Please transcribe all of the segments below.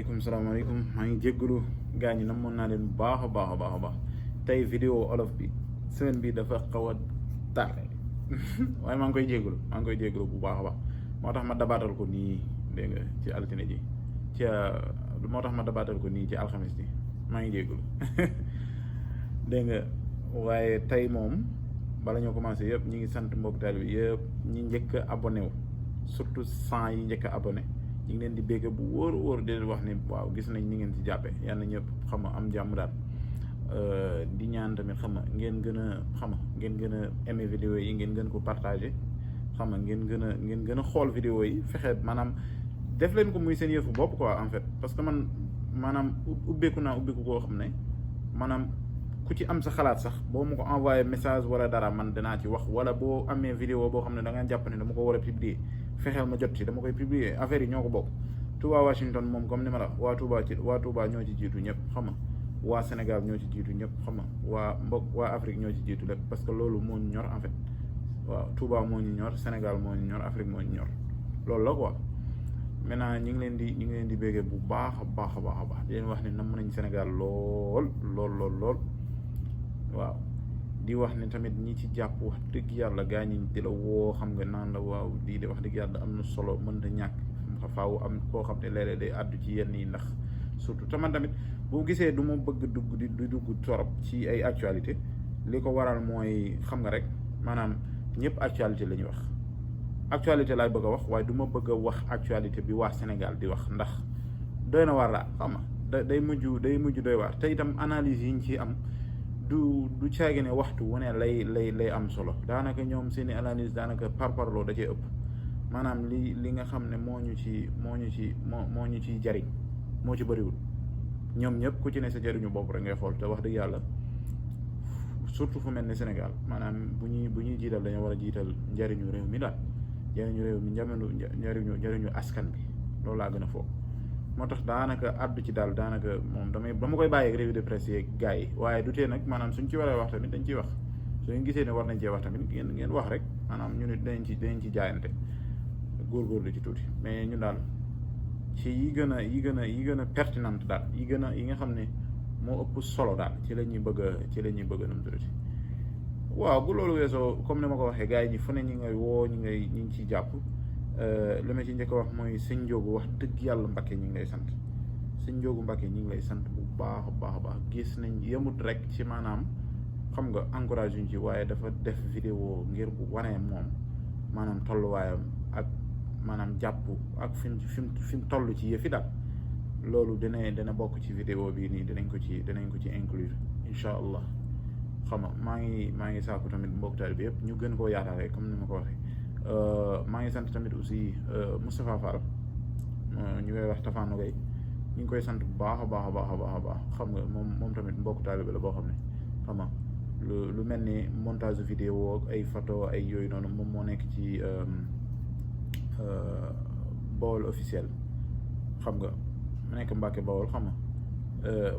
salaamaaleykum maa ngi jéggalu gaa ñi namoon naa leen bu baax a baax a baax a baax tey vidéo olof bi semaine bi dafa xaw a tardé waaye maa ngi koy jéggalu bu baax a baax moo tax ma dabaatal ko nii dégg nga ci altine ji ci moo tax ma dabaatal ko nii ci alxamis ji maa ngi jéggalu dégg nga waaye tey moom bala ñoo commencé yëpp ñi ngi sant mbokk taalibe bi yëpp ñi njëkk a abonné wu surtout 100 yi njëkk a abonné ñu ngi leen di bégg bu wóor di wax ni waaw gis nañ ni ngeen ci jàppee yàlla ñëpp xam nga am jàmm daal di ñaan tamit xam nga ngeen gën a xam nga ngeen gën a aimé vidéo yi ngeen gën ko partagé xam nga ngeen gën a xool vidéo yi fexe maanaam def leen ko muy seen yëfu bopp quoi en fait parce que man maanaam ubbeeku koo xam ne maanaam ku ci am sa xalaat sax boo ma ko envoyé message wala dara man danaa ci wax wala boo amee vidéo boo xam ne da nga jàpp ne dama ko war a publier fexeel ma jot ci dama koy publier affaire yi ñoo ko bokk. Touba Washington moom comme ni ma la waa Touba ñoo ci jiitu ñëpp xam nga waa Sénégal ñoo ci jiitu ñëpp xam nga waa Afrique ñoo ci jiitu lépp parce que loolu moo ñu ñor en fait waaw Touba moo ñu ñor Sénégal moo ñu ñor Afrique moo ñu ñor loolu la quoi. maintenant ñu ngi leen di béggee bu baax a baax di leen wax ne nam nañ Sénégal lool waaw di wax ne tamit ñi ci jàpp wax dëgg yàlla gaa ñi di la woo xam nga naan la waaw lii de wax dëgg yàlla am na solo mën da ñàkk faaw am koo xam ne léeg-léeg day àddu ci yenn yi ndax surtout taman tamit boo gisee du ma bëgg dugg torop ci ay actualité li ko waral mooy xam nga rek maanaam ñëpp actualité la ñuy wax actualité laay bëgg a wax waaye du ma bëgg a wax actualité bi waa Sénégal di wax ndax doy na waar laa xam nga day mujj doy waar te itam analyse yi ñu ciy am du caagi ne waxtu wu ne lay am solo daanaka ñoom seeni analyse daanaka parparloo da cee ëpp maanaam li nga xam ne moo ñu ciy jariñ moo ci bëriwul ñoom ñëpp ku ci ne sa jariñu bopp rek ngay xool te wax dëgg yàlla surtout fu mel ne Sénégal maanaam bu ñuy jiital dañoo war a jiital njariñu réew mi daal njariñu réew mi njariñu askan bi loolu laa gën a foog moo tax daanaka àddu ci daal daanaka moom dama koy bàyyi ak revue de presse yeeg gars yi waaye du tee nag maanaam suñ ci waree wax tamit dañ ciy wax su ngeen gisee ne war nañ cee wax tamit ngeen wax rek maanaam ñu nit danañ ci jaayante góorgóorlu ci tuuti mais ñun daal ci yi gën a pertinente daal yi nga xam ne moo ëpp solo daal ci la ñuy bëgg a nam tuuti waaw bu loolu weesoo comme ni ma ko waxee gars yi ñi fu ne ñi ngay woo ñi ngi ciy jàpp li ma ci njëkk a wax mooy sëñ Njóogu wax dëgg yàlla Mbàkke ñi ngi lay sant sëñ Njóogu Mbàkke ñi ngi lay sant bu baax a baax gis nañ yemut rek ci maanaam xam nga encourage yuñ ci waaye dafa def vidéo ngir bu wanee moom maanaam tolluwaayam ak maanaam jàpp ak fi mu toll ci yëfi daal loolu dina bokk ci vidéo bii nii dinañ ko ci inclure incha allah xam nga maa ngi saako tamit mbokk taalibe bi yëpp ñu gën koo yaataale comme ni ma ko waxee maa ngi sant tamit aussi Moustapha Fall ñu koy wax Tafano Gueye ñu ngi koy sant bu baax a baax xam nga moom tamit mbokk taalibe la boo xam ne xam nga lu mel ni montage vidéo ak ay photo ay yooyu noonu moom moo nekk ci Bawol officiel xam nga mu nekk Mbàkke Bawol xam nga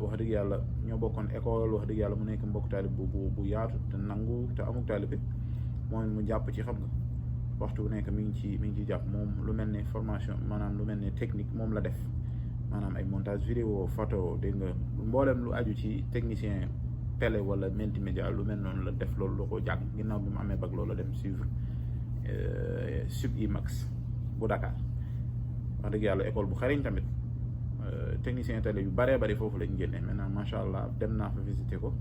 wax dëgg yàlla ñoo bokkoon école wax dëgg yàlla mu nekk mbokk taalibe bu yaatu te nangu te amuk taalibe moom mu jàpp ci xam nga waxtu bu nekk mi ngi ci jàpp moom lu mel ne formation maanaam lu mel ne technique moom la def maanaam ay montage vidéo photo dégg nga mboolem lu aju ci technicien télé wala multimédia lu mel noonu la def loolu la ko jàng ginnaaw bi mu amee bac loolu la dem suivre sub imax bu Dakar wax dëgg yàlla école bu xariñ tamit technicien télé yu bëree bëri foofu lañ génnee maintenant macha allah dem naa fa visité ko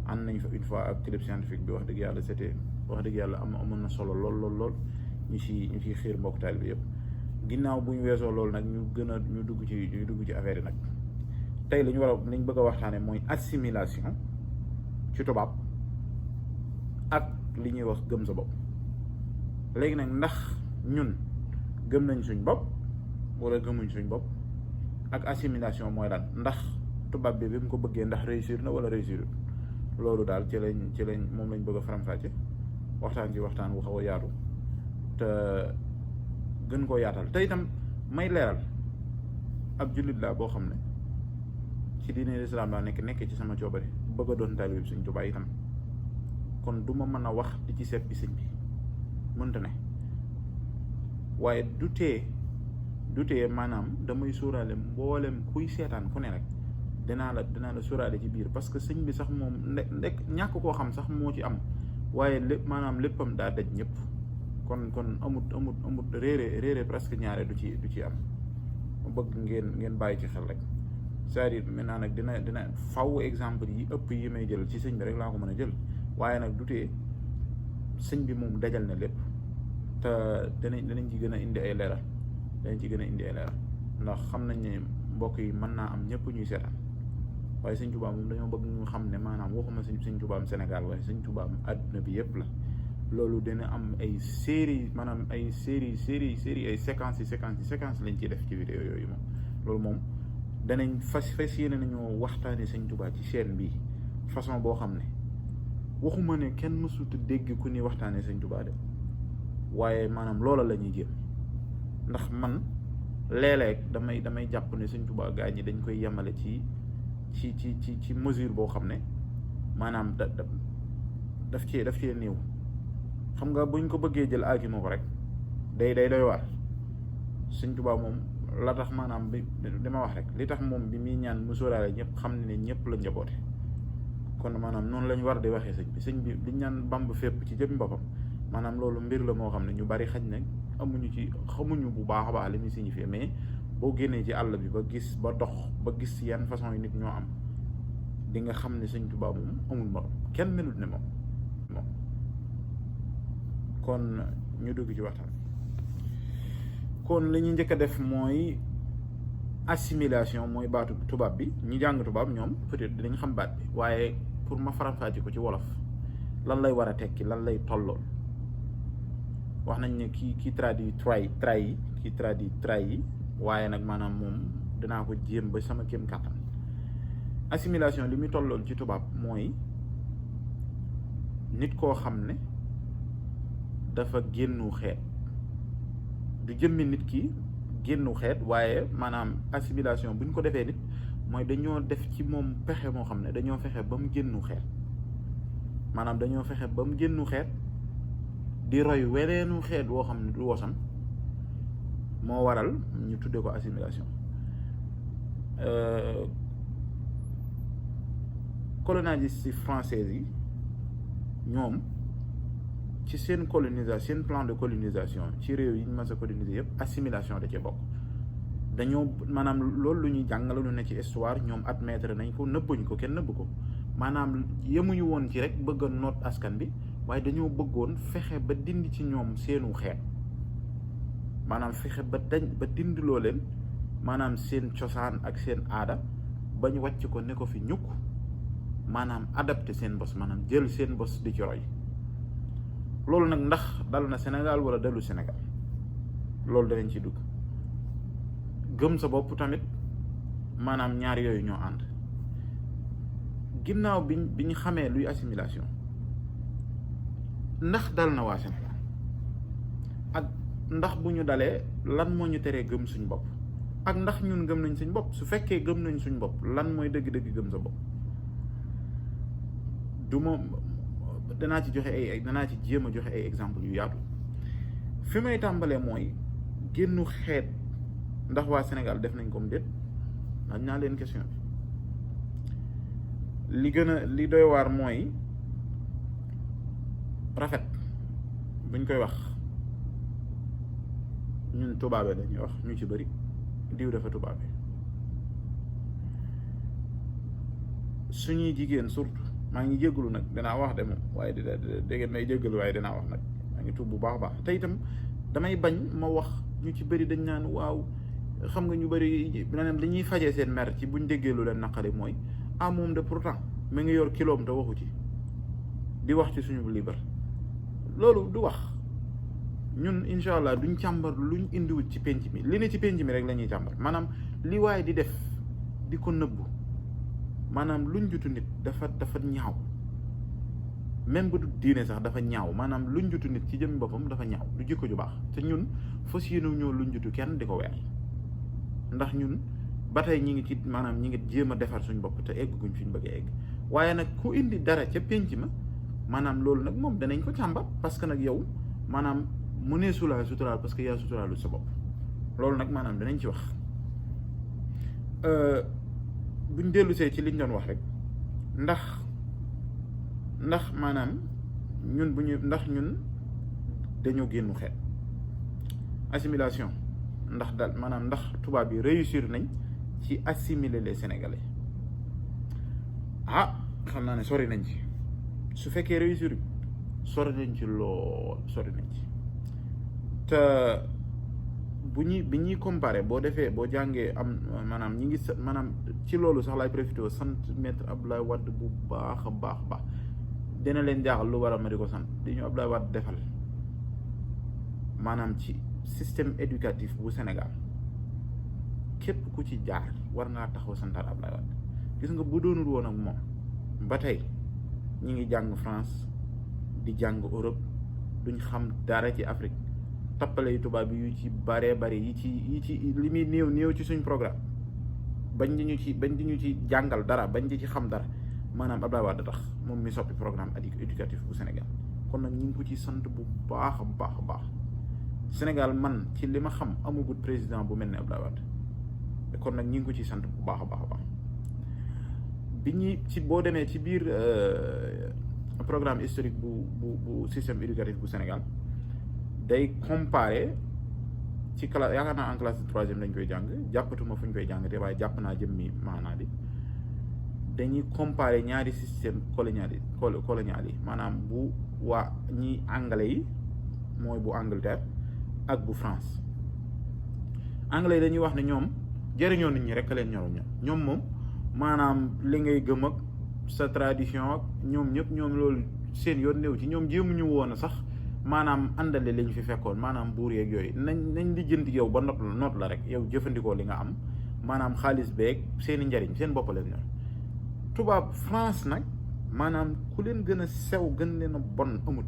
ànd nañ fa une fois ak club scientifique bi wax dëgg yàlla c'était wax dëgg yàlla amoon na solo lool ñu ciy xiir mbokk taal bi yëpp ginnaaw bu ñu weesoo loolu nag ñu dugg ci affaire yi nag tey li ñu bëgg a waxtaane mooy assimilation ci tubaab ak li ñuy wax gëm sa bopp léegi nag ndax ñun gëm nañ suñ bopp wala gëmuñ suñ bopp ak assimilation mooy lan ndax tubaab bi mu ko bëggee ndax réussir na wala réussir loolu daal ci lañ moom lañ bëgg a faram-fàcce waxtaan wu xaw a yaatu te gën koo yaatal te itam may leeral ab jullit laa boo xam ne ci diine lislaam laa nekk ci sama coobare bëgg a doon taalibe Sëñ Tuubaa itam kon du ma mën a wax di ci seppi sëñ bi mënta ne waaye du tee du tee maanaam damay sóoraale mboolem kuy seetaan ku ne rek dinaa la sóoraale ci biir parce que sëñ bi sax moom ndek ñàkk koo xam sax moo ci am waaye lépp maanaam léppam daa daj ñëpp kon amut réere presque ñaare du ci am ma bëgg ngeen bàyyi ci xel rek c'est-à-dire maintenant nag dina faw exemple yi ëpp yi may jël ci sëñ bi rek laa ko mën a jël waaye nag du tee sëñ bi moom dajal na lépp te danañ ci gën a indi ay leeral ndax xam nañ ne mbokk yi mën naa am ñëpp ñuy seetaan waaye sëñ Tuubaa moom dañoo bëgg ñu xam ne maanaam waxuma sëñ Tuubaa am Sénégal waaye sëñ Tuubaa am àdduna bi yëpp la loolu dina am ay série maanaam ay série ay séquences lañ ciy def ci vidéo yooyu moom loolu moom danañ fas yéene nañoo waxtaane sëñ Tuubaa ci chaîne bi façon boo xam ne waxuma ne kenn mësut dégg ku ni waxtaane sëñ Tuubaa de waaye maanaam loola la ñuy jéem ndax man léeg-léeg damay jàpp ne sëñ Tuubaa gaa ñi dañ koy yemale ci mesure boo xam ne maanaam daf cee néew xam nga buñ ko bëggee jël aakimoo ko rek day doy waar sëñ Tuubaa moom la tax maanaam bi dama wax rek li tax moom bi muy ñaan mu sóoraale ñëpp xam ne ñëpp la njaboote kon maanaam noonu lañ war di waxee sëñ bi liñ ñaan Bàmba fépp ci jëmmi boppam maanaam loolu mbir la moo xam ne ñu bari xaj na xamuñu bu baax a baax li muy signifié mais boo génnee ci àll bi ba gis yan façon yi nit ñoo am di nga xam ne sëñ Tuubaa moom amul morom kenn melut ne moom kon ñu dugg ci waxtaan kon li ñuy njëkk a def mooy assimilation mooy baatu tubaab bi ñi jàng tubaab ñoom peut-être dinañ xam baat bi waaye pour ma faram-fàcce ko ci wolof lan lay war a tekki lan lay tollool wax nañ ne kii traduit trahi waaye nag maanaam moom dinaa ko jéem ba sama kéem kàttan assimilation li muy tollool ci tubaab mooy nit koo xam ne dafa génnu xeet du jëmmi nit ki génnu xeet waaye maanaam assimilation bu ñu ko defee nit mooy dañoo def ci moom pexe moo xam ne dañoo fexe ba mu génnu xeet maanaam dañoo fexe ba mu génnu xeet di roy weneenu xeet woo xam ne du wosam moo waral ñu tuddee ko assimilation colonistes français yi ñoom ci seen colonisation seen plan de colonisation ci réew yi ñu mas a coloniser yëpp assimilation da cee bokk dañoo maanaam loolu lu ñuy jàngale lu ne ci histoire ñoom admettre nañ ko nëbbuñ ko kenn nëbb ko maanaam yemuñu woon ci rek bëgg a noot askan bi waaye dañoo bëggoon fexe ba dindi ci ñoom seenu xeet maanaam fexe ba dindiloo leen maanaam seen cosaan ak seen aada bañ wàcc ko ne ko fi ñukk maanaam adapté seen bos maanaam jël seen bos di ci roy loolu nag ndax dal na Sénégal wala dalu Sénégal loolu danañ ci dugg gëm sa bopp tamit maanaam ñaar yooyu ñoo ànd ginnaaw bi ñu xamee luy assimilation ndax dal na waa Sénégal ak ndax bu ñu dalee lan moo ñu teree gëm suñ bopp ak ndax ñun gëm nañ suñ bopp su fekkee gëm nañ suñ bopp lan mooy dëgg-dëgg gëm sa bopp du ma danaa ci jéem a joxe ay exemple yu yaatu fi may tàmbalee mooy génnu xeet ndax waa Sénégal def nañ comme déet laaj naa leen question bi li doy waar mooy rafet buñ koy wax ñun tubaabe dañuy wax ñu ci bëri diw dafa tubaabe suñuy jigéen surtout maa ngi jégalu nag dinaa wax de moom waaye dégg may jégalu waaye dinaa wax nag maa ngi tuub bu baax a baax te itam damay bañ ma wax ñu ci bëri dañ naan waaw xam nga ñu bëri maanaam li ñuy fajee seen mer ci buñ déggee lu leen naqari mooy moom de pourtant mi ngi yor kiloom te waxu ci di wax ci suñu libre loolu du wax ñun incha allah duñ càmbar luñ indiwut ci penc mi li ne ci penc mi rek la ñuy càmbar maanaam li waaye di def di ko nëbbu maanaam luñ jutu nit dafa ñaaw même bu du diine sax dafa ñaaw maanaam luñ jutu nit ci jëmmi boppam dafa ñaaw du jikko ju baax te ñun fas yéene ñoo luñ jutu kenn di ko weer ndax ñun ba tey ñi ngi ci maanaam ñi ngi jéem a defar suñ bopp te egg guñ fi ñu bëgg a egg waaye nag ku indi dara ca penc ma maanaam loolu nag moom danañ ko càmbar parce que nag yow maanaam mu nee sulaa suturaal parce que yaa suturaalu sa bopp loolu nag maanaam danañ ci wax buñ dellusee ci liñ doon wax rek ndax maanaam ñun ndax ñun dañoo génnu xeet assimilation ndax daal maanaam ndax tubaab yi réussir nañ ci assimiler les Sénégalais xam naa ne sori nañ ci su fekkee réussir sori nañ ci lool sori nañ ci te bi ñuy comparé boo jàngee am maanaam ñi ngi maanaam ci loolu sax laay profité sant maître Abdoulaye Wade bu baax a baax dina leen jaaxal lu waral ma di ko sant di ñu Abdoulaye Wade defal maanaam ci système éducatif bu Sénégal képp ku ci jaar war ngaa taxaw santaat Abdoulaye Wade gis nga bu doonul woon ak moom ba tey ñi ngi jàng France di jàng Europe duñ xam dara ci Afrique tappale yu tubaab bi yu ci baree bari yi ci li muy néew ci suñ programme bañ di ñu ci jàngal dara bañ di ci xam dara maanaam Abdoulaye Wade tax moom mi soppi programme éducatif bu Sénégal kon nag ñu ngi ko ci sant bu baax a baax Sénégal man ci li ma xam amagut président bu mel ne Abdoulaye Wade kon nag ñu ngi ko ci sant bu baax a baax bi ñuy ci boo demee ci biir programme historique bu système éducatif bu Sénégal day comparé ci classe yaakaar naa en classe de troisième dañ koy jàng jàppatuma fu ñu koy jàng te waaye jàpp naa jëmmi maanaa bi dañuy comparé ñaari système colonial yi maanaam bu waa ñi anglais yi mooy bu Angleterre ak bu France anglais yi dañuy wax ne ñoom jëriñoo nit ñi rek a leen ñoroon ñoom moom maanaam li ngay gëm ak sa tradition ak ñoom ñëpp ñoom loolu seen yoon néew ci ñoom jéemuñu woon sax maanaam àndale lañ fi fekkoon maanaam buur yeeg yooyu nañ di jënd yow ba noot la rek yow jëfandikoo li nga am maanaam xaalis beeg seeni njariñ seen bopp leen ñor tubaab France nag maanaam ku leen gën a sew gën leen a bon amut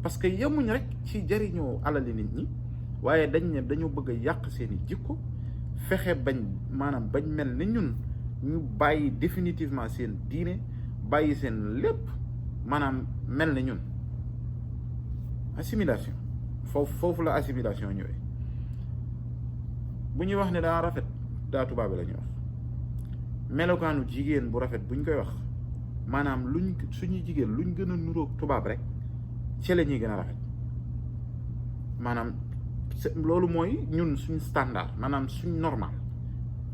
parce que yemuñ rek ci jariñoo alali nit ñi waaye dañ ne dañoo bëgg a yàq seeni jikko fexe bañ mel ni ñun ñu bàyyi définitivement seen diine bàyyi seen lépp maanaam mel ni ñun assimilation foofu la assimilation ñëwee bu ñuy wax ne daa rafet daa tubaabe la ñuy wax melokaanu jigéen bu rafet buñ koy wax maanaam suñuy jigéen luñ gën a nuroog tubaab rek ci la ñuy gën a rafet maanaam loolu mooy ñun suñ standard maanaam suñ normal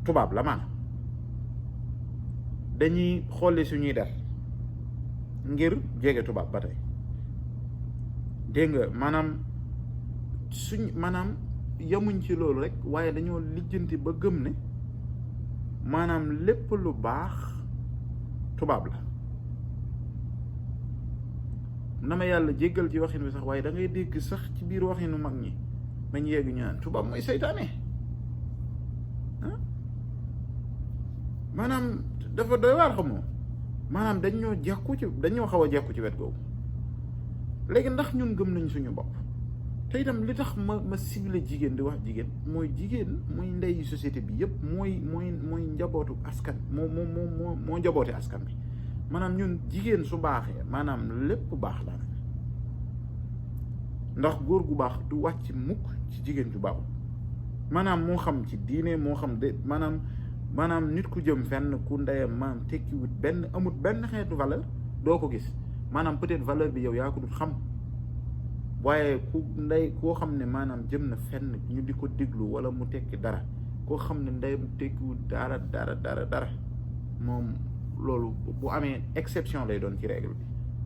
tubaab la maanaam dañuy xooli suñuy der ngir jege tubaab ba tey dégg nga maanaam yemuñ ci loolu rek waaye dañoo lijjanti ba gëm ne maanaam lépp lu baax tubaab la na ma yàlla jéggal ci waxin bi sax waaye da ngay dégg sax ci biir waxinu mag ñi mañ yegg ñu naan tubaab mooy seytaane maanaam dafa doy waar xamoo maanaam dañoo xaw a jekku ci wet googu léegi ndax ñun gëm nañ suñu bopp te itam li tax ma ciblé jigéen di wax jigéen mooy ndeyu société bi yëpp mooy njabootu askan moo njaboote askan bi maanaam ñun jigéen su baaxee maanaam lépp baax la ndax góor gu baax du wàcc mukk ci jigéen ju baaxul maanaam moo xam ci diine moo xam de maanaam nit ku jëm fenn ku ndeyam maanaam tekkiwut amut benn xeetu valeur doo ko gis maanaam peut-être valeur bi yow yaa ko dul xam waaye koo xam ne maanaam jëm na fenn ñu di ko déglu wala mu tekki dara koo xam ne ndeyam tekkiwut dara moom loolu bu amee exception lay doon ci règle bi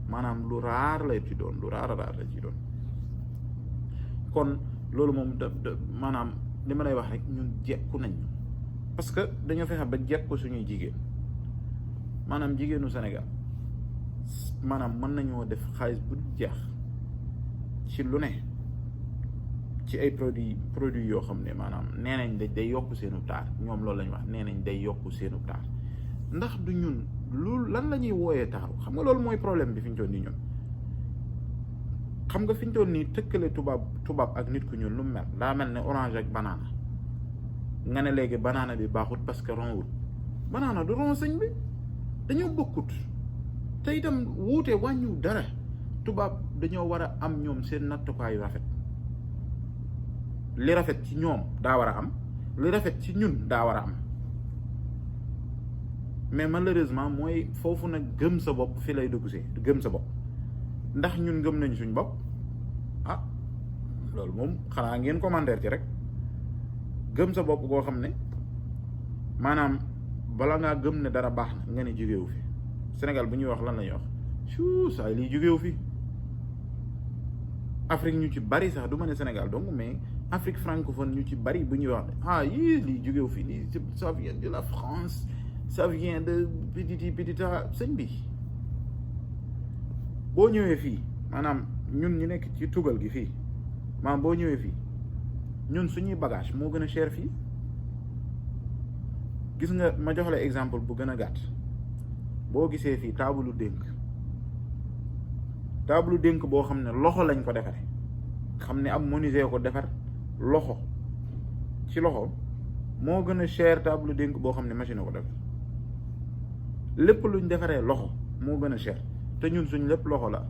maanaam lu raar lay ci doon lu raar la ci doon kon loolu moom maanaam li ma lay wax rek ñun jekku nañ parce que dañoo fexe ba jekku suñuy jigéen maanaam jigéenu Sénégal maanaam mën nañoo def xaalis bu jeex ci lu ne ci ay produits yoo xam ne maanaam nee nañ day yokk seenu taar ñoom loolu lañu wax nee nañ day yokk seenu taar ndax du ñun loolu lan la ñuy wooyee taaru xam nga loolu mooy problème bi fi ñu toll nii ñun xam nga fi ñu toll nii tëkkale tubaab ak nit ku ñuul lu mel daa mel ne orange ak banana nga ne léegi banana bi baaxut parce que ron wut banana du ron sëñ bi dañoo bokkut te itam wuute wàññiw dara tubaab dañoo war a am ñoom seen nattukaayu rafet li rafet ci ñoom daa war a am li rafet ci ñun daa war a am mais malheureusement mooy foofu nag gëm sa bopp fi lay dugg see gëm sa bopp ndax ñun gëm nañ suñ bopp ah loolu moom xanaa ngeen commentaire ci rek gëm sa bopp koo xam ne maanaam bala ngaa gëm ne dara baax na nga ne jógewu fi Sénégal bu ñuy wax lan la ñuy wax suu saa lii jógewu fi Afrique ñu ci bari sax du ma ne Sénégal donc mais Afrique francophone ñu ci bari bu ñuy wax ah yii lii jógewu fi lii ça vient de la France ça vient de pitita sëñ bi boo ñëwee fii maanaam ñun ñu nekk ci tugal gi fii maanaam boo ñëwee fii ñun suñuy bagage moo gën a cher fii gis nga ma jox la exemple bu gën a gàtt boo gisee fii taabalu dénk boo xam ne loxo lañ ko defare xam ne am menuisier ko defar loxo ci loxo moo gën a cher taabalu dénk boo xam ne machine ko defar lépp luñ defaree loxo moo gën a cher te ñun suñ lépp loxo la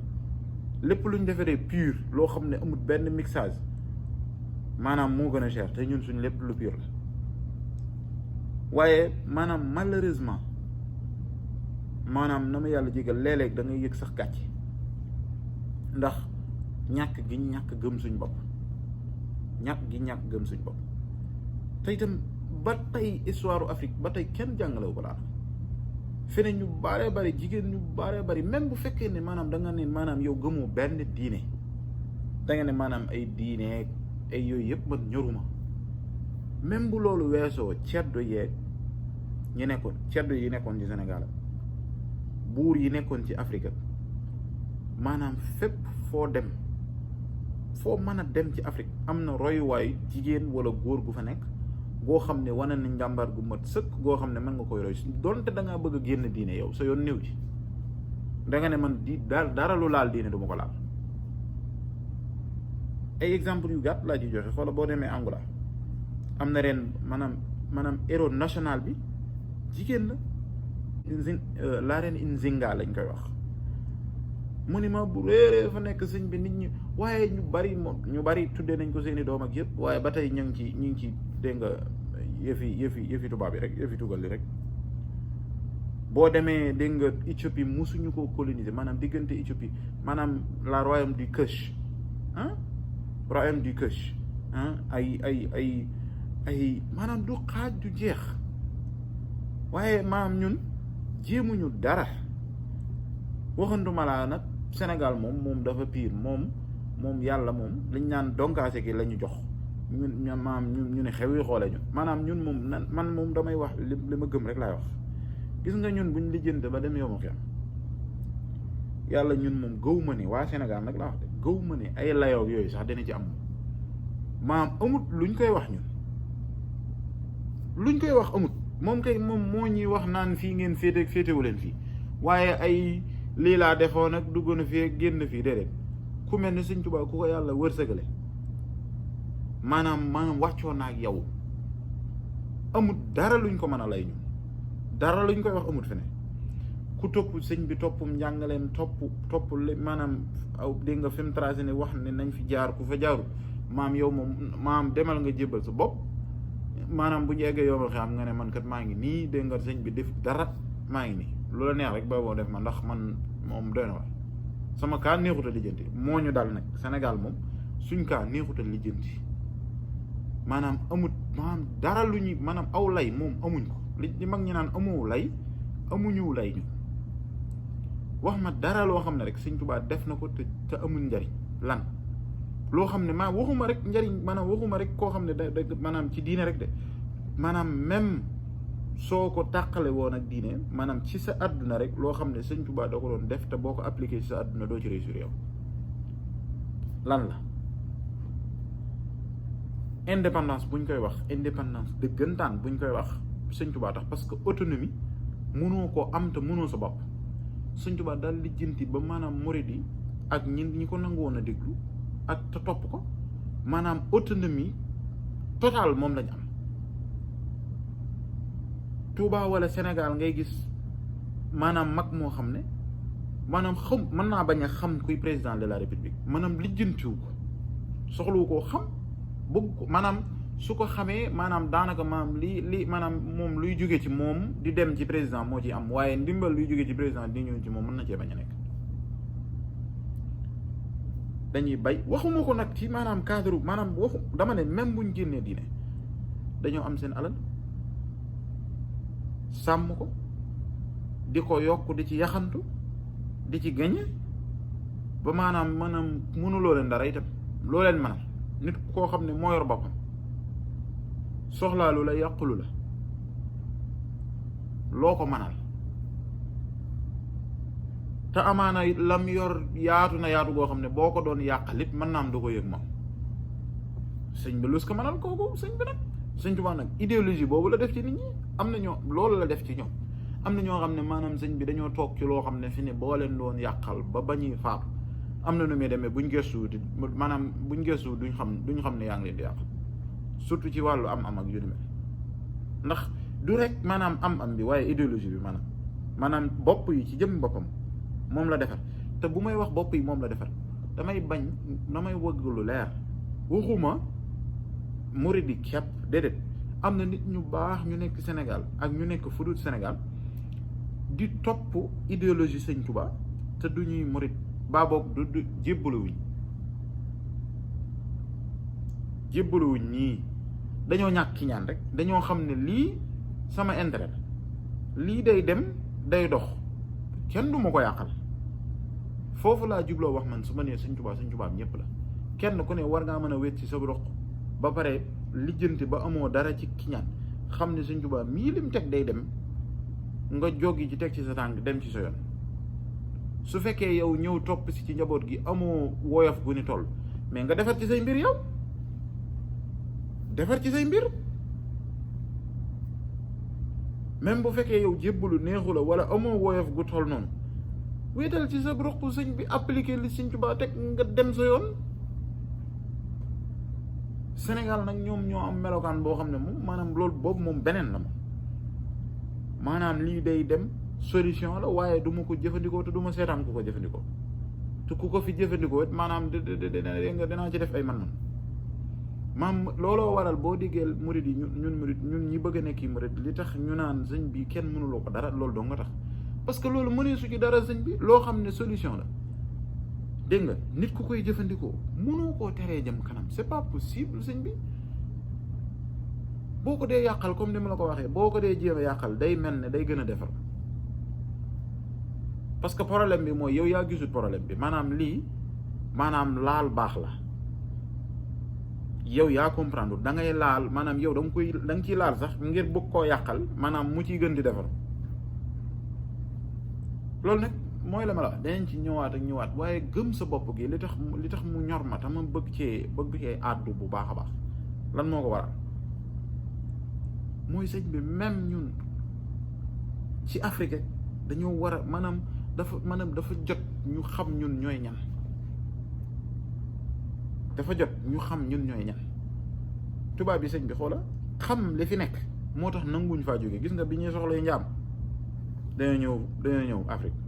lépp luñ defaree pur loo xam ne amul benn mixage maanaam moo gën a cher te ñun suñ lépp lu pur la waaye maanaam malheureusement maanaam na ma yàlla jégal léeg-léeg da ngay yëg sax gàcce ndax ñàkk gi ñàkk gëm suñ bopp ñàkk gëm suñ bopp te itam ba tey histoire Afrique ba tey kenn jàngalewu ko daal fene ñu bare bari jigéen ñu bare bari même bu fekkee ne maanaam da nga ne maanaam yow gëmoo benn diine da nga ne maanaam ay diine ay yooyu yëpp man ñoruma même bu loolu weesoo ceddo yeeg ñi nekkoon ceddo yi nekkoon ci Sénégal buur yi nekkoon ci Afrique maanaam fépp foo dem foo mën a dem ci Afrique am na royuwaay jigéen wala góor gu fa nekk goo xam ne wane nañ njàmbaar gu mat sëkk goo xam ne mën nga koy roy donte da ngaa bëgg a génn diine yow sa yoon néew ci da nga ne man dara lu laal diine du ma ko laal ay exemple yu gàtt laa ci joxe xoola boo demee Angola am na ren maanaam héros national bi jigéen la la reine Nzinga lañ koy wax monument bu réeree fa nekk sëñ bi nit ñi waaye ñu bari tuddee nañ ko seeni doom ak yëpp waaye ba tey ñu ngi ci dégg nga yëfi tubaab yi rek yëfi tugal li rek boo demee dégg nga Éthiopie musuñu ko coloniser maanaam diggante Éthiopie maanaam la royaume du Kush royaume du Kush ay maanaam du xaaj du jeex waaye maanaam ñun jéemuñu dara waxanduma laa nag Sénégal moom dafa pire moom yàlla moom liñ naan donkaase gi la ñu jox ñun maanaam ñu ne xew yi xoole ñu maanaam ñun moom man moom damay wax li ma gëm rek laay wax gis nga ñun buñ lijjante ba dem yow ma xiyam yàlla ñun moom gëw ma ne waa Sénégal nag laa wax de gëw ma ne ay layoog yooyu sax dana ci am maanaam amut luñ koy wax ñun luñ koy wax amut moom kay moom moo ñuy wax naan fii ngeen féetewu leen fii waaye ay lii laa defoon nag dugg na fii génn fii déedéet ku mel ni Sëñ Tuubaa ku ko yàlla wërsëgale maanaam wàccoo na ak yow amut dara luñ ko mën a lay ñun dara luñ koy wax amut fene ku topp sëñ bi toppum njàngaleem topp maanaam aw dégg nga fi mu tracé ne wax ne nañ fi jaar ku fa jaarul maam yow moom maam demal nga jébbal sa bopp maanaam bu ñu eggee yow xam nga ne man kat maa ngi nii dégg nga sëñ bi def dara maa ngi nii lu la neex rek ba boo def ma ndax man moom doy na war sama kaa neexut a lijjanti moo ñu dal nag Sénégal moom suñ kaa neexut a lijjanti maanaam amut maanaam dara lu ñuy maanaam aw lay moom amuñ ko li mag ñi naan amoo lay amuñu lay ñu wax ma dara loo xam ne rek Sëñ Tuubaa def na ko te amul njariñ lan loo xam ne maa waxuma rek njariñ maanaam waxuma rek koo xam ne da maanaam ci diine rek de maanaam même soo ko tàqale woon ak diine maanaam ci sa àdduna rek loo xam ne Sëñ Tuubaa da ko doon def te boo ko appliqué ci sa àdduna doo ci réussir yow lan la indépendance buñ koy wax indépendance dëggantaan buñ koy wax Sëñ Tuubaa tax parce que autonomie mënoo koo am te mënoo sa bopp Sëñ Tuubaa daal lijjanti ba maanaam murid yi ak ñi ko nangu woon a déglu ak te topp ko maanaam autonomie totale moom lañ am Touba wala Sénégal ngay gis maanaam mag moo xam ne maanaam xam mën naa bañ a xam kuy président de la république maanaam lijjantiwu ko soxlawu koo xam bëgg maanaam su ko xamee maanaam daanaka maanaam li maanaam moom luy jóge ci moom di dem ci président moo ci am waaye ndimbal luy jóge ci président di ñëw ci moom mën na cee bañ a nekk. dañuy bay waxuma ko nag ci maanaam cadre maanaam waxu dama ne même buñ génnee diine dañoo am seen alal sàmm ko di ko yokk di ci yaxantu di ci gañe ba maanaam mënuloo leen dara itam loo leen mënal nit koo xam ne moo yor boppam soxlaalu la yàqulu la loo ko mënal te amaana lam yor yaatu na yaatu goo xam ne boo ko doon yàqal it mën naa am du ko yëg moom sëñ bi lus ko mënal kooku sëñ bi nag sëñ Tuubaa nag idéologie boobu la def ci nit ñi am na ñoo loolu la def ci ñoom am na ñoo xam ne maanaam sëñ bi dañoo toog ci loo xam ne fi ne boo leen doon yàqal ba bañuy faatu am na nu muy demee buñ gëstu maanaam buñ gëstu duñ xam ne yaa ngi leen di yàqal surtout ci wàllu am ak yu ni mel ndax du rek maanaam am bi waaye idéologie bi maanaam bopp yi ci jëm boppam moom la defar te bu may wax bopp yi moom la defar damay wëgg lu leer waxuma murid yi képp déedéet am na nit ñu baax ñu nekk Sénégal ak ñu nekk fudut Sénégal di topp idéologie sëñ Tuubaa te du ñuy murid baa boog du jébbaluwuñ ñii dañoo ñàkk ki ñaan rek dañoo xam ne lii sama intérêt lii day dem day dox kenn du ma ko yàqal foofu laa jubloo wax man su ma nee sëñ Tuubaa ñëpp la kenn ku ne war ngaa mën a wét ci sa roq ba pare lijjanti ba amoo dara ci kiñaan xam ne sëñ Tuubaa mii lim teg day dem nga joggi ci teg ci sa tànk dem ci sa yoon su fekkee yow ñëw topp si ci njaboot gi amoo woyof gu ni toll mais nga defar ci say mbir yow defar ci say mbir même bu fekkee yow jébbalu neexu la wala amoo woyof gu toll noonu wéetal ci sa roq sëñ bi appliqué li sëñ Tuubaa teg nga dem sa yoon. Sénégal nag ñoom ñoo am melokaan boo xam ne moom maanaam loolu boobu moom beneen la moom maanaam lii day dem solution la waaye du ma ko jëfandikoo te du ma seetaan ku ko jëfandikoo te ku ko fi jëfandikoo it maanaam dinaa ci def ay man looloo waral boo déggee murid yi ñun ñi bëgg a nekk yi murid li tax ñu naan sëñ bi kenn mënuloo ko dara loolu doo nga tax parce que loolu mënee su ci dara sëñ bi loo xam ne solution la dégg nga nit ku koy jëfandikoo mënoo koo teree jëm kanam c'est pas possible sëñ bi boo ko dee yàqal comme ni ma la ko waxee boo ko dee jéem a yàqal day mel ne day gën a defar parce que problème bi mooy yow yaa gisul problème bi maanaam lii maanaam laal baax la yow yaa comprendre da ngay laal maanaam yow da nga ciy laal sax ngir bëgg koo yàqal maanaam mu ciy gën di defar loolu nag mooy la ma la danañ ci ñëwaat waaye gëm sa bopp gi li tax mu ñor ma te ma bëgg cee àddu bu baax a baax lan moo ko waral mooy sëñ bi même ñun ci Afrique dañoo war a maanaam dafa jot ñu xam ñun ñooy ñan tubaab bi sëñ bi xoola xam li fi nekk moo tax nanguñ faa jóge gis nga bi ñuy soxlay njaam dañoo ñëw Afrique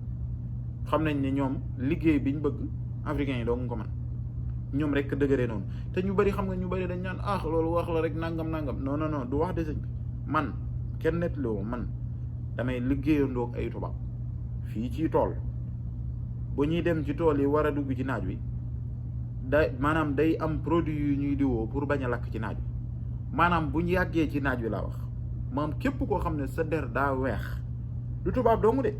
xam nañ ne ñoom liggéey biñ bëgg africains yi doo nga ko man ñoom rek dëgëree noonu te ñu bari xam nga ñu bari dañ naan loolu wax la rek nangam non du wax de sëñ bi man kenn nettaliwoo man damay liggéeyandoog ay tubaab fii ci tool bu ñuy dem ci tool yi war a dugg ci naaj wi maanaam day am produit yu ñuy diwoo pour bañ a lakk ci naaj wi maanaam bu ñu yàggee ci naaj wi laa wax moom képp koo xam ne sa der daa weex du tubaab doomu de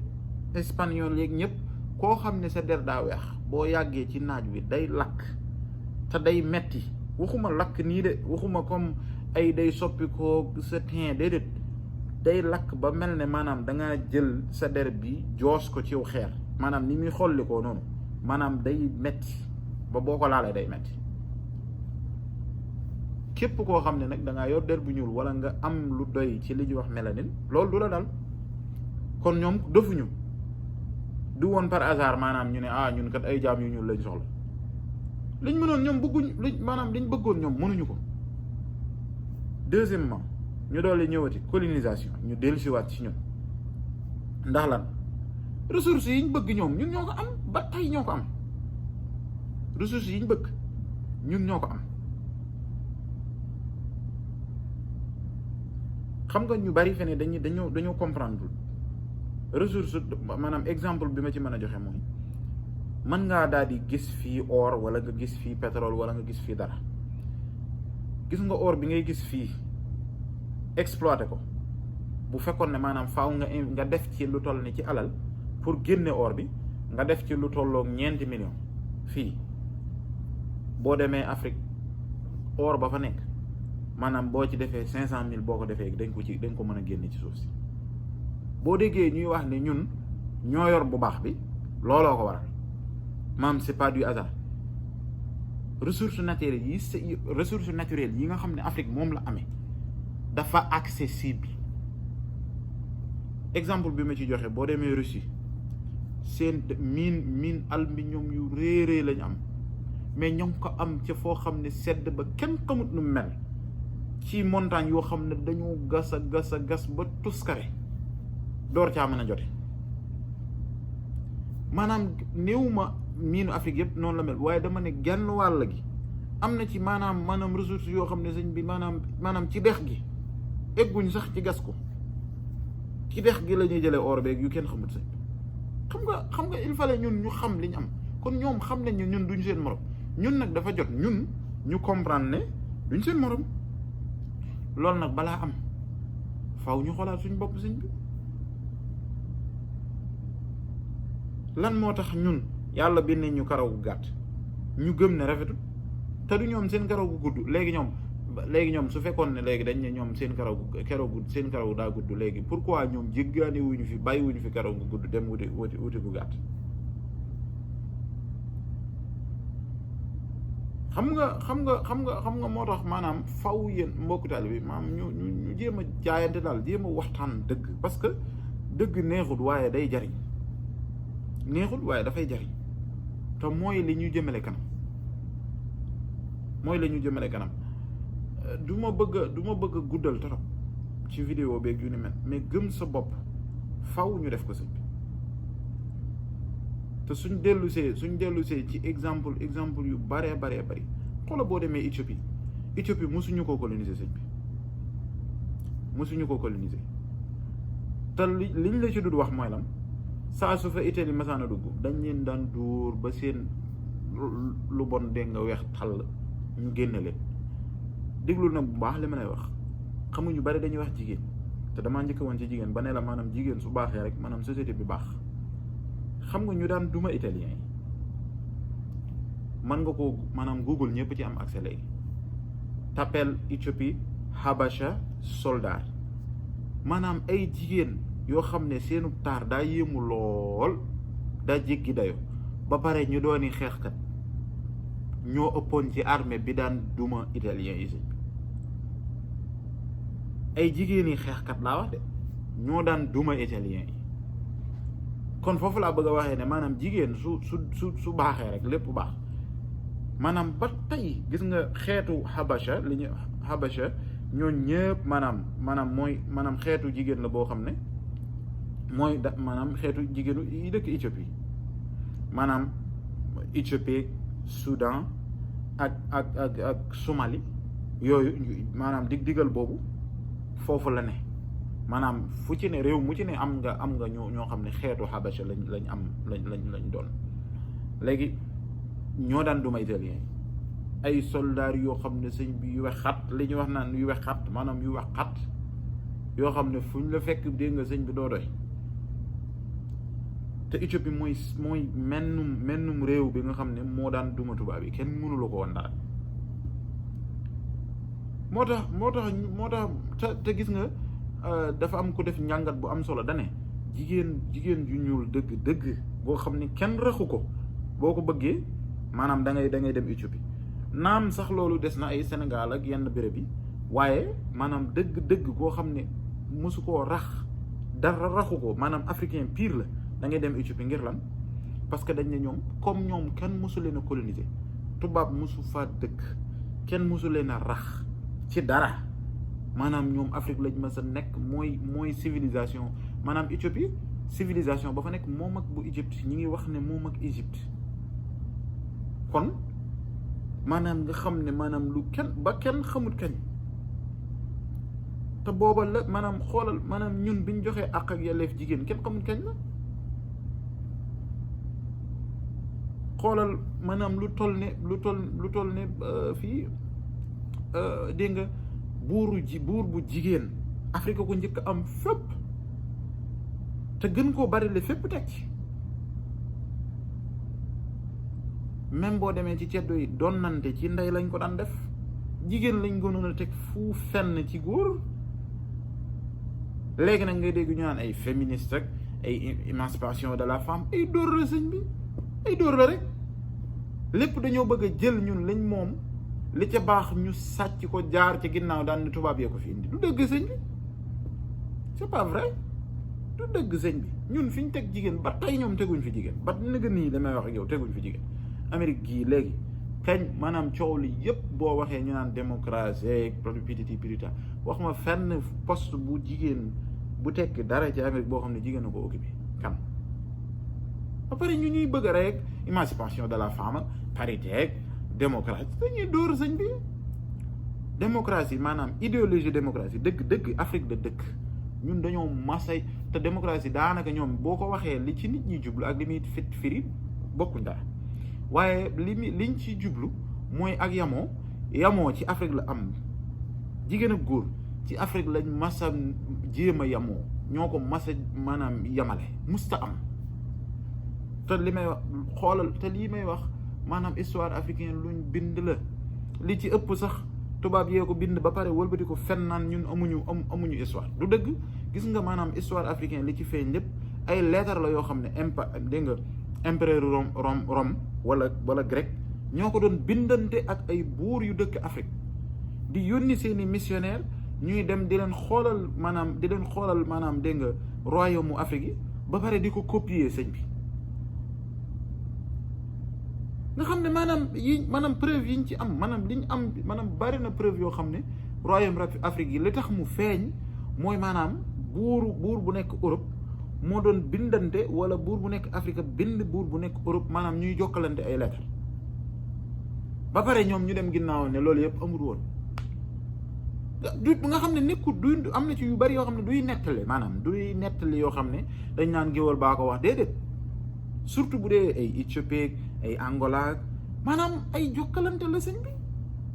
espagnol yeeg ñëpp koo xam ne sa der daa weex boo yàggee ci naaj wi day lakk te day metti waxuma lakk nii de waxuma comme ay day soppi ko sa teint déedéet day lakk ba mel ne maanaam da nga jël sa der bi joos ko ciw xeer maanaam ni muy xolli ko noonu maanaam day metti ba boo ko laalee day metti képp koo xam ne nag da ngaa yor der bu ñuul wala nga am lu doy ci li ñuy wax mélanine loolu du la dal kon ñoom defuñu du woon par hasard maanaam ñu ne ñun kat ay jaam yu ñuul lañ soxla liñ mënoon ñoom liñ bëggoon ñoom mënuñu ko. Deuxièmement ñu doole ñëwati colonisation ñu dellusiwaat ci ñun ndax lan ressources yi ñu bëgg ñoom ñun ñoo ko am ba tey ñoo ko am ressources yi ñu bëgg ñun ñoo ko am xam nga ñu bari fene dañoo comprendre ressource maanaam exemple bi ma ci mën a joxe mooy mën ngaa daal di gis fii or wala nga gis fii pétrole wala nga gis fii dara gis nga or bi ngay gis fii exploité ko bu fekkoon ne maanaam faaw nga def ci lu toll ni ci alal pour génne or bi nga def ci lu tolloog 9 millions fii boo demee Afrique or ba fa nekk maanaam boo ci defee 500 000 boo ko defee dañ ko mën a génne ci suuf si boo déggee ñuy wax ne ñun ñoo yor bu baax bi looloo ko waral maam c'est pas du hasard ressources naturelles yi nga xam ne Afrique moom la amee dafa accessible exemple bi ma ci joxe boo demee Russie seen mine aluminium yu réerée lañu am mais ñoo ngi ko am ca foo xam ne sedd ba kenn xamut nu mel ci montagne yoo xam ne dañoo gas a gas ba tuskare door caa mën a jote maanaam néew ma miinu Afrique yëpp noonu la mel waaye dama ne genn wàll gi am na ci maanaam ressources yoo xam ne sëñ bi maanaam ci dex gi egguñ sax ci gas ko ci dex gi la ñuy jëlee or beeg yu kenn xamut sëñ xam nga il fallait ñun ñu xam li ñu am kon ñoom xam nañ ne ñun duñ seen morom ñun nag dafa jot ñun ñu comprendre ne duñ seen morom loolu nag balaa am faw ñu xoolaat suñ bopp sëñ bi lan moo tax ñun yàlla bind ñu karaw gu gàtt ñu gëm ne rafetul te du ñoom seen karaw gu gudd léegi ñoom su fekkoon ne léegi dañ ne ñoom seen karaw daa gudd léegi pourquoi ñoom jéggaani wuñu fi bàyyi wuñu fi karaw gu gudd dem wuti gu gàtt xam nga moo tax maanaam faw yéen mbokku taalibe bi maanaam ñu jéem a jaayante daal jéem a waxtaan dëgg parce que dëgg neexut waaye day jariñ neexul waaye dafay jariñ te mooy li ñu jëmale kanam du ma bëgg a guddal trop ci vidéo beeg yu ni mel mais gëm sa bopp faw ñu def ko sëñ bi te suñ dellusee ci exemple yu baree bari xoola boo demee Éthiopie mosuñu ko coloniser sëñ bi mosuñu ko coloniser te liñ la ci dul wax mooy lan saa su fa Italie masaana dugg dañ leen daan dóor ba seen lu bon dégg nga weex tàll ñu génne leen déglul nag bu baax li ma lay wax xamuñu bari dañuy wax jigéen te damaa njëkk woon ci jigéen ba ne la maanaam jigéen su baaxee rek maanaam société bi baax xam nga ñu daan duma italien yi mën nga ko maanaam Google ñëpp ci am accès léegi tapel Éthiopie Habasha soldat maanaam ay jigéen yoo xam ne seenu taar daa yéemu lool daa jéggi dayo ba pare ñu dooni xeexkat ñoo ëppoon ci armée bi daan duma italien yi ay jigéen yi xeexkat laa wax de ñoo daan duma italien yi kon foofu laa bëgg a waxee ne maanaam jigéen su baaxee rek lépp baax maanaam ba tey gis nga xeetu Habasha ñooñ ñëpp maanaam xeetu jigéen la boo xam ne mooy maanaam xeetu jigéenu yi dëkk Éthiopie maanaam Éthiopie Soudan ak Somalie yooyu maanaam diggal boobu foofu la ne maanaam fu ci ne réew mu ci ne am nga ñoo xam ne xeetu Habasha lañ doon léegi ñoo daan duma italien ay soldats yoo xam ne sëñ bi yu wex xat li ñuy wax naan yu wex xat maanaam yu wex xat yoo xam ne fu ñu la fekk dégg nga sëñ bi doo doy te Éthiopie mooy mennum réew bi nga xam ne moo daan duma tubaab yi kenn mënu la ko woon dara moo tax te gis nga dafa am ku def njàngat bu am solo dane jigéen ju ñuul dëgg boo xam ne kenn raxu ko boo ko bëggee maanaam da ngay dem Éthiopie naam sax loolu des na ay Sénégal ak yenn béréb yi waaye maanaam dëgg koo xam ne mosu koo rax dara raxu ko maanaam africain pire la da ngay dem Éthiopie ngir lan parce que dañ ne ñoom comme ñoom kenn mosu leen a coloniser tubaab mosu fa dëkk kenn mosu leen a rax ci dara maanaam ñoom Afrique lañ ma sa nekk mooy civilisation maanaam Éthiopie civilisation ba fa nekk moom ak bu Égypte ñi ngi wax ne moom ak Égypte kon maanaam nga xam ne maanaam lu kenn xamut kañ te booba la maanaam xoolal maanaam ñun biñ joxee àq ak yelleef jigéen kenn xamul kañ la. xoolal maanaam lu toll ne fii dégg nga buur bu jigéen Afrique ko njëkk am fépp te gën koo bari le fépp teg ci. même boo demee ci ceddo yi doon nante ci ndey lañ ko daan def, jigéen lañ gënoon a teg fu fenn ci góor. léegi nag ngay dégg ñu naan ay féministe rek ay émancipation de la femme, ay dóor la sëñ bi, ay dóor la rek. lépp dañoo bëgg a jël ñun lañ moom li ca baax ñu sàcc ko jaar ci ginnaaw daan ni tubaab yee ko fi indi. du dëgg sëñ bi, c'est pas vrai, du dëgg sëñ bi. ñun fi ñu teg jigéen ba tey ñoom teguñ fi jigéen, ba nëgë nii damay wax ak yow teguñ fi jigéen. Amérique gii léegi kañ maanaam coow li yëpp boo waxee ñu naan démocratie pititi pirita, wax ma fenn poste bu jigéen bu tekki dara ci Amérique boo xam ne jigéen a ko occupé kan. ba pare ñu ñuy bëgg rek émancipation de la femme, parité, démocratie, dañuy dóor sëñ bi. démocratie maanaam idéologie démocratie dëgg Afrique de dëkk ñun dañoo masay te démocratie daanaka ñoom boo ko waxee li ci nit ñi jublu ak li muy firi bokkuñ dara. waaye liñ ci jublu mooy ak yamoo ci Afrique la am. jigéen ak góor ci Afrique lañ masa jéem a yamoo, ñoo ko masa maanaam yamale musta am. te li may wax xoolal te lii may wax maanaam histoire africaine luñ bind la, li ci ëpp sax tubaab yee ko bind ba pare wëlbati ko fen naan ñun amuñu histoire. du dëgg. gis nga maanaam histoire africaine li ci feeñ lépp ay lettre la yoo xam ne dégg nga empereur Rome wala grec ñoo ko doon bindante ak ay buur yu dëkk Afrique, di yónni seeni missionnaire ñuy dem di leen xoolal maanaam dégg nga royaume mu Afrique yi ba pare di ko copier sëñ bi. nga xam ne maanaam preuve yi ñu ci am maanaam bari na preuve yoo xam ne royaume Afrique yi li tax mu feeñ mooy maanaam buur bu nekk Europe moo doon bindante, wala buur bu nekk Afrique bind buur bu nekk Europe, maanaam ñuy jokkalante ay lettre. ba pare ñoom ñu dem ginnaaw ne loolu yëpp amul woon. du nga xam ne nekkul du am na ci yu bari yoo xam ne duy nettali yoo xam ne dañ naan géwal baa ko wax, déedéet. surtout bu dee ay Éthiopie ay Angola maanaam ay jokkalante la sëñ bi.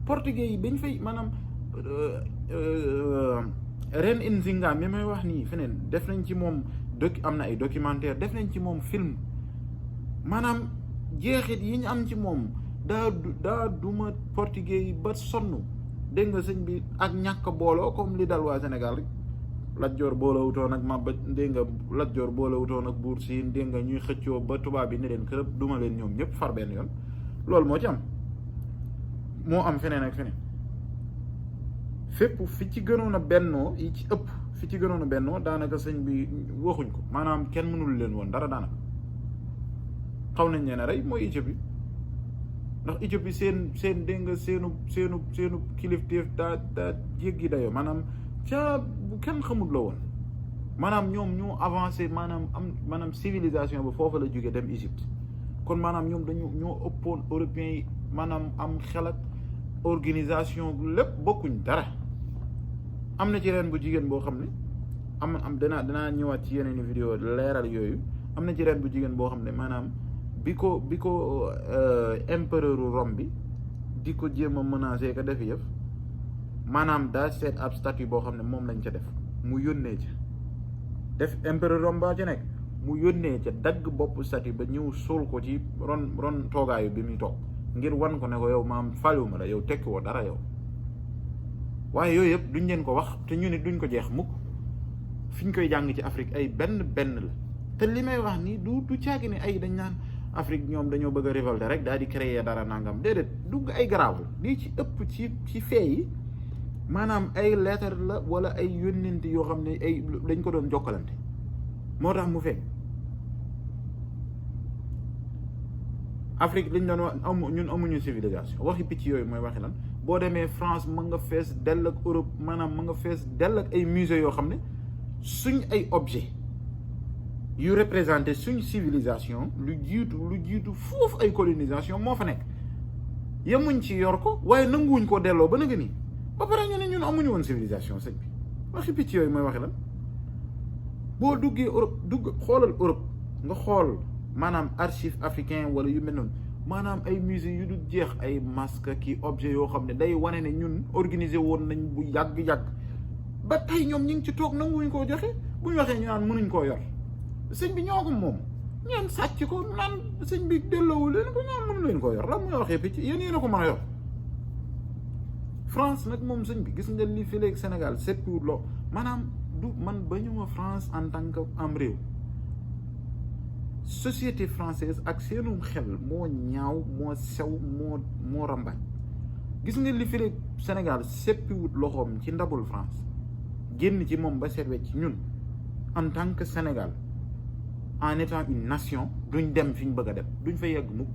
portugais yi bañ fay maanaam Ren Nzinga mi may wax nii feneen def nañ ci moom am na ay documentaire, def nañ ci moom film. maanaam jeexit yi ñu am ci moom daa duma portugais yi ba sonn, dégg nga sëñ bi, ak ñàkk booloo comme li dal waa Sénégal rek. Lat Joor boolewutoon ak Maba, dégg nga Lat Joor boolewutoon ak Buur Siin, dégg nga ñuy xëccoo ba tubaab bi ne leen kërëb duma leen ñoom ñëpp far benn yoon. loolu moo ci am, moo am feneen ak feneen. fépp fi ci gënoon a bennoo yi ci ëpp fi ci gënoon a bennoo daanaka sëñ bi waxuñ ko, maanaam kenn mënul leen woon dara daanaka. xaw nañ leen a rey mooy Éthiopie, ndax Éthiopie seen dégg nga seenu kilifteef daa jéggi dayoo, maanaam ca bu kenn xamul la woon. maanaam ñoom ñoo avancé maanaam civilisation ba foofu la jógee dem Égypte. kon maanaam ñoom ñoo ëppoon européens yi maanaam am xel ak organisation lépp bokkuñ dara. am na ci reen bu jigéen boo xam ne danaa ñëwaat ci yeneen vidéo leeral yooyu. am na ci reen bu jigéen boo xam ne maanaam bi ko empereur Rome bi di ko jéem a menacer ka def yëf, maanaam daa seet ab statue boo xam ne moom lañ ca def, mu yónnee ca def empereur Rome ba ca nekk, mu yónnee ca dagg bopp statue ba ñëw suul ko ci ron toogaayu bi muy toog, ngir wan ko ne ko yow maam fàlluwuma la, yow tekki woo dara yow. waaye yooyu yëpp duñ leen ko wax te ñu ne duñ ko jeex mukk. fi ñu koy jàng ci Afrique ay benn la. te li may wax nii du caagi ne ay dañ naan Afrique ñoom dañoo bëgg a révolter rek daal di créer dara nangam, déedéet, dugg ay garaawul. lii ci ëpp ci fee yi maanaam ay lettre la wala ay yónnent yoo xam ne ay dañ ko doon jokkalante moo tax mu feeñ. Afrique liñ doon wax ñun amuñu civilisation, waxi picc yooyu mooy waxi lan. boo demee France ma nga fees dell ak Europe, maanaam ma nga fees dell ak ay musée yoo xam ne suñ ay objet yu représenté suñ civilisation lu jiitu foofu ay colonisation moo fa nekk. yemuñ ci yor ko waaye nanguwuñ koo delloo ba nga nii ba pare ñu ne ñun amuñu woon civilisation sëñ bi. waxi picc yooyu mooy waxi lan boo duggee Europe xoolal Europe nga xool maanaam archive africain wala yu mel noonu maanaam ay musée yu du jeex ay masque ki objet yoo xam ne day wane ne ñun organiser woon nañ bu yàgg-yàgg ba tey ñoom ñi ngi ci toog nanguwuñ koo joxe bu ñu waxee ñu naan mënuñ koo yor sëñ bi ñoo ko moom ñeen sàcc ko naan sëñ bi delloowu leen ko ñaan mënu leen koo yor lan mooy waxee picc yéen a ko mën a yor France nag moom sëñ bi gis nga li fi léegi Sénégal seppiwut loo maanaam du man ba ñu ma France en tant que am réew société française ak seenum xel moo ñaaw moo sew moo rambaaj gis nga li fi léegi Sénégal seppiwut loxoom ci ndabul France génn ci moom ba seet ci ñun en tant que Sénégal en étant une nation duñ dem fi ñu bëgg a dem duñ fa yegg mukk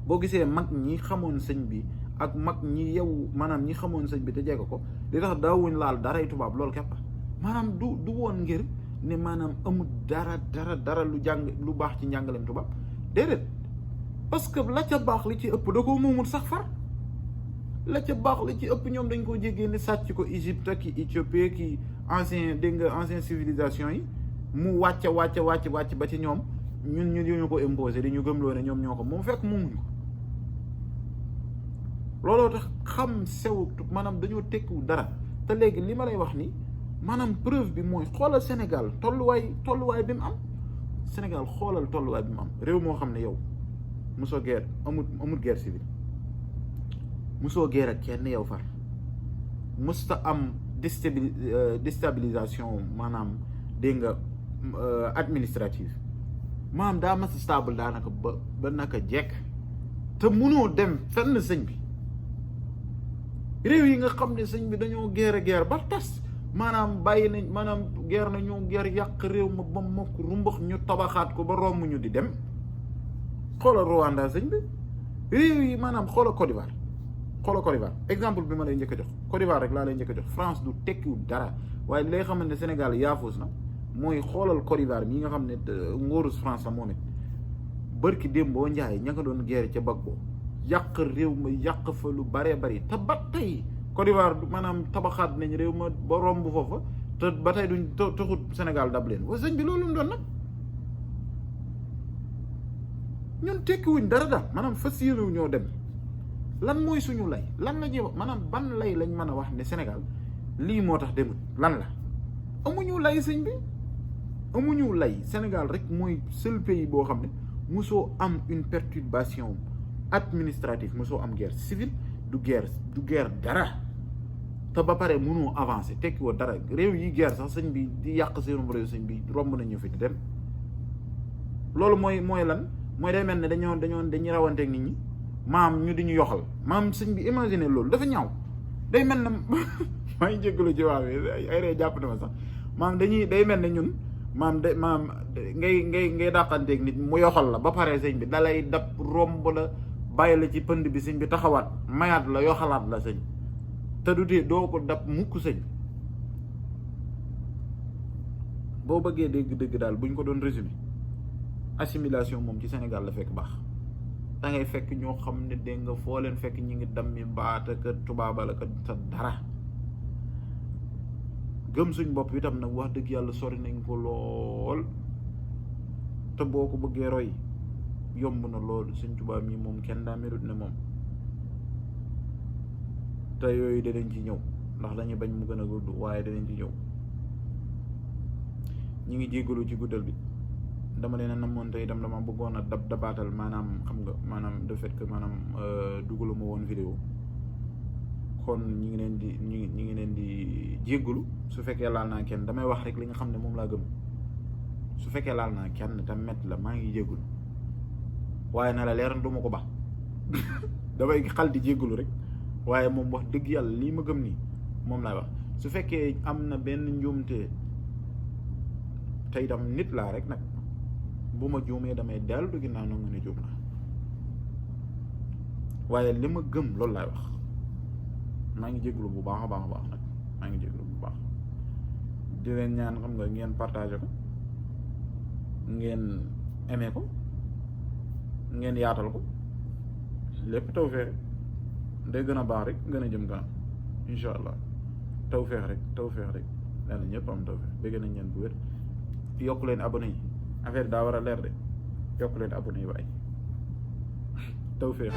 boo gisee mag ñi xamoon sëñ bi ak mag ñi yew maanaam ñi xamoon sëñ bi te jege ko li tax daawuñ laal daray tubaab loolu képp maanaam du woon ngir ne maanaam amul dara lu baax ci njàngaleem tubaab déedéet parce que la ca baax li ci ëpp da ko moomul sax far la ca baax li ci ëpp ñoom dañ koo jéggee ni sàcc ko Égypte ki Éthiopie ki ancien civilisation yi mu wàcc ba ci ñoom ñu ko imposé di ñu gëmloo ne ñoom ñoo ko moom fekk moomuñ ko looloo tax xam sew maanaam dañoo tekkiwu dara te léegi li ma lay wax ni maanaam preuve bi mooy xoolal Sénégal tolluwaay bi mu am Sénégal xoolal tolluwaay bi mu am réew moo xam ne yow mosoo guerre amul guerre civile mosoo guerre ak kenn yow far mosta am déstabilisation maanaam dégg nga administrative maanaam daa mas stable daanaka ba naka jekk te munoo dem fenn sëñ bi réew yi nga xam ne sëñ bi dañoo guerre ba tas maanaam bàyyi nañ maanaam guerre na ñoo guerre yàq réew ma ba mokk rumbax ñu tabaxaat ko ba romb ñu di dem xoolal Rwanda sëñ bi réew yi maanaam xoolal Côte d'Ivoire exemple bi ma lay njëkk a jox Côte d'Ivoire rek laa lay njëkk a jox France du tekkiwul dara waaye li nga xamante ne Sénégal yaafus na mooy xoolal Côte d'Ivoire mi nga xam ne ngóorus France la moom it bërki démboo njaay ña nga doon guerre ca Gbagbo yàq réew ma yàq fa lu baree bari te ba tey Côte d'Ivoire maanaam tabaxaat nañ réew ma ba romb foofa te ba tey duñ taxut Sénégal dab leen wa sëñ bi loolu mu doon nag ñun tekkiwuñ dara daal maanaam fas yéenewu ñoo dem lan mooy suñu lay lan la ñuy wax maanaam ban lay lañ mën a wax ne Sénégal lii moo tax demut lan la amuñu lay sëñ bi amuñu lay Sénégal rek mooy seul pays boo xam ne mosoo am une perturbation administrative mosoo am guerre civile du guerre dara te ba pare mënoo avancer tekki woo dara réew yi guerre sax sëñ bi di yàq seenum réew sëñ bi romb nañu fi di dem loolu mooy lan mooy day mel ne dañuy rawanteeg nit ñi maam ñu di ñu yoxal maam sëñ bi imaginer loolu dafa ñaaw day mel ne maa ngi jégalu ci waaw ay ree jàpp na ma sax maam day mel ne ñun maam ngay dàqanteeg nit mu yoxal la ba pare sëñ bi dalay dab romb la bàyyi la ci pënd bi sëñ bi taxawaat mayaat la yoxalaat la sëñ te du tee doo ko dab mukk sëñ boo bëggee dégg daal buñ ko doon résumé assimilation moom ci Sénégal la fekk baax da ngay fekk ñoo xam ne dégg nga foo leen fekk ñi ngi dammi baata ka tubaaba la ka sa dara gëm suñ bopp itam nag wax dëgg yàlla sori nañ ko lool te boo ko bëggee roy yomb na loolu suñ tubaab mi moom kenn daa melut ne moom te yooyu danañ ci ñëw ndax dañuy bañ mu gën a gudd waaye danañ ci ñëw ñi ngi jéggalu ci guddal bi dama leen a namoon te itam dama bëggoon a dabaatal maanaam xam nga maanaam de fait que maanaam dugaluma woon vidéo kon ñi ngi leen di jéggalu su fekkee laal naa kenn damay wax rek li nga xam ne moom laa gëm su fekkee laal naa kenn te met la maa ngi jéggalu waaye na la leer du ma ko baax damay xal di jéggalu rek waaye moom wax dëgg yàlla lii ma gëm nii moom laay wax su fekkee am na benn njuumte te itam nit laa rek nag bu ma juumee damay dellu ginnaaw nangu ne juum naa waaye li ma gëm loolu laay wax maa ngi jéglu bu baax a baax nag maa ngi jéglu bu baax di leen ñaan xam nga ngeen partagé ko ngeen aimé ko ngeen yaatal ko lépp taw fee day gën a baax rek gën a jëm kanam incha allah tawfeex rek nee na ñëpp am tawfeex bëgg nañ leen bu wér yokku leen abonné yi affaire daa war a leer de yokku leen abonné yi waay tawfeex